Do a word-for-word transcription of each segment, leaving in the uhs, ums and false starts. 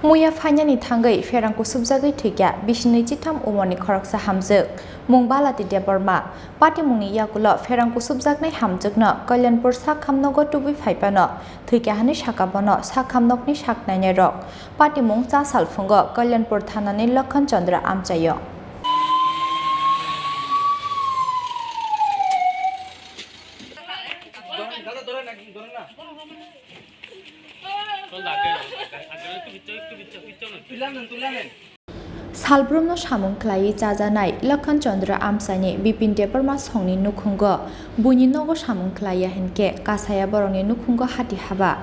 Muya phainani thangwi pherang kusubjagwi thwikha bisni chitham umorni khoroksa hamjwk, mung Balati Debbarma. Patimungni yagulo pherang kusubjaknai hamjwkno Kalyanpur sak hamnogo tubui phaiphano thwikha hwnwi sakha bono sak hamnokni sak nainairok. Patimung cha salphungo Kalyanpur thanani Lokhon Chandra amchaio. Salbrumno samung khlaiwi chajanai Lokhon Chandra amchaini Bipin Debbarma songni nukhungo buini nogo samung khlaiya hinkhe kasaya borokni nukhungo hati haba.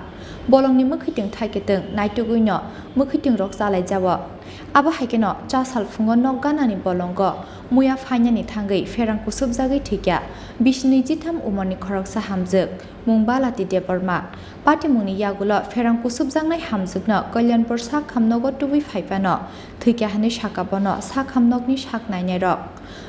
Bolongni mwkhwitwng thaikhe twng naitugwino mwkhwitwng rok chalaijao. Abo hai kheno cha salphungo nok ganani bolongo muya phainani thangwi pherang kusubjagwi thwikha bisni chitham umorni khoroksa hamjwk, mung Balati Debbarma. Patimungni yagulo pherang kusubjaknai hamjwkno Kalyanpur sak hamnogo tubui phaiphano thwikha hwnwi sakha bono sak hamnokni sak nainairok.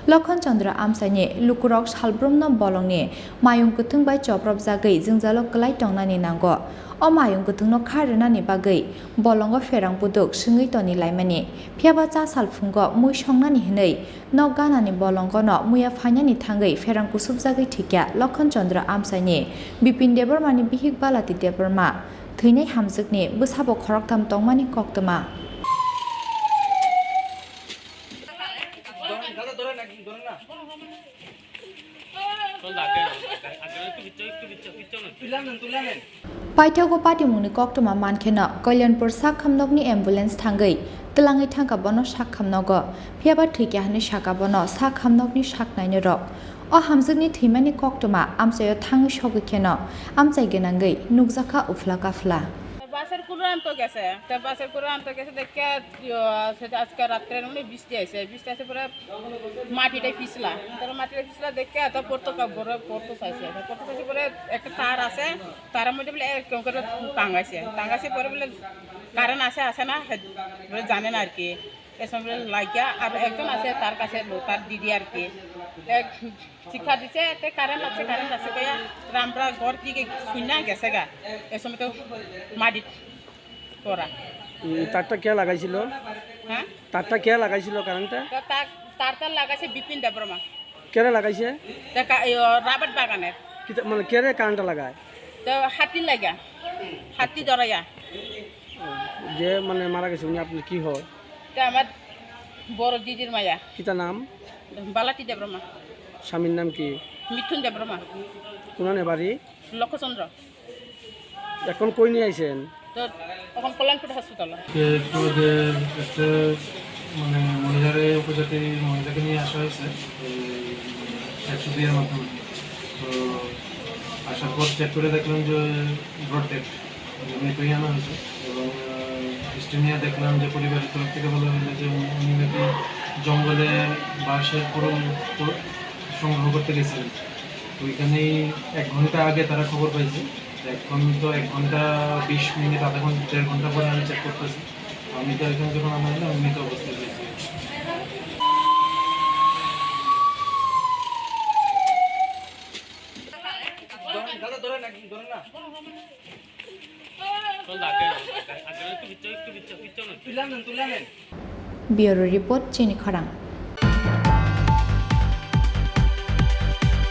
Lokhon Chandra amchaini lukurok salbrumno bolongni mayung kwthwng bai chopropjagwi jwngjalo kwlai tongnani nango. O mayung kwthwngno kha rwnani bagwi bolongo pherang buduk swngwi toni laimani. Phiyaba cha salphungo mui songnani hwnwi nok ganani bolongono muya phainani thangwi pherang kusubjagwi thwikha Lokhon Chandra amchaini Bipin Debbarmani bihik Balati Debbarma. Thwinai hamjwkni bwsabo khoroktham tongmani koktwma. Paithago patimungni koktwma mankheno Kalyanpur sak hamnokni ambulance thangwi twlangwi thangkha bono sak hamnogo, phiyaba thwikha hwnwi sakha bono sak hamnokni sak nainairok. O hamjwkni thwimani koktwma amchaio thangwi sogwi kheno amchai gwnangwi nukjakha uphla kaphla. বাসের কুলো আনতো গেছে, তে বাসের কুলো আনতো গেছে দেখে, ইয়ো, সেটা আজকে রাত্রে মানে বৃষ্টি আইছে, বৃষ্টি আইছে পরে মাটিটাই পিছলা, তারপরে মাটিটাই পিছলা দেখে এত পড়তো কা-, বড় পড়তো চাইছে, তা পড়তো চাইছে পরে একটা তার আছে, তার মধ্যে বলে এরকম করে টাঙাইছে, টাঙাইছে পরে বলে কারেন্ট আছে, আছে না, হে-, বলে জানে না আর কি। এসব বলে লাগিয়া আর একজন আছে তার কাছে লো-, তার দিদি আর কি। এক শিক্ষা দিছে, তে কারেন্ট আছে, কারেন্ট আছে কইয়া রামপুরা ঘর দিকে শুইনা গেছে গা। এ সময় তো মাটিত পড়া। উম, তারটা কে লাগাইছিল? হ্যাঁ? তারটা কে লাগাইছিল কারেন্টটা? তো তার, তারটা লাগাইছে বিপিন দেববর্মা। কেরে লাগাইছে? তে কা-, ইয়ো, রাবার বাগানের। কিতা-, মানে কেরে কারেন্টটা লাগায়? তো হাতি লাগা, হাতি ধরাইয়া। যে মানে মারা গেছে উনি আপনার কি হয়? তে আমার বড় দিদির মায়া। কিতা নাম? বালাতি দেববর্মা। স্বামীর নাম কি? মিথুন দেববর্মা। কোনানে বাড়ি? লক্ষ্যচন্দ্র। এখন কই নিয়ে আইছেন? তো এখন কল্যাণপুর হসপিটাল। কে একটু যে একটা মানে মহিলারে, উপজাতি মহিলাকে নিয়ে আসা হয়েছে এই একশো দুই এর মাধ্যমে। তো আসার পর চেক করে দেখলাম যে ব্রড ডেড। জমিয়ে তৈরি আনা হয়েছে এবং, আহ, হিস্ট্রি নিয়ে দেখলাম যে পরিবারের তরফ থেকে বলা হলো যে উনি নাকি জঙ্গলে বাঁশের কুড়ুল তো সংগ্রহ করতে গেছিলেন। তো ওইখানেই এক ঘন্টা আগে তারা খবর পাইছে। এখন তো এক ঘন্টা বিশ মিনিট, আধা ঘন্টা, দেড় ঘন্টা পরে আমি চেক করতেছি। তো আমি তো এখানে যখন আমার এলাম, আমি তো অবস্থা পেয়েছি। Bureau Report, Chini Khorang.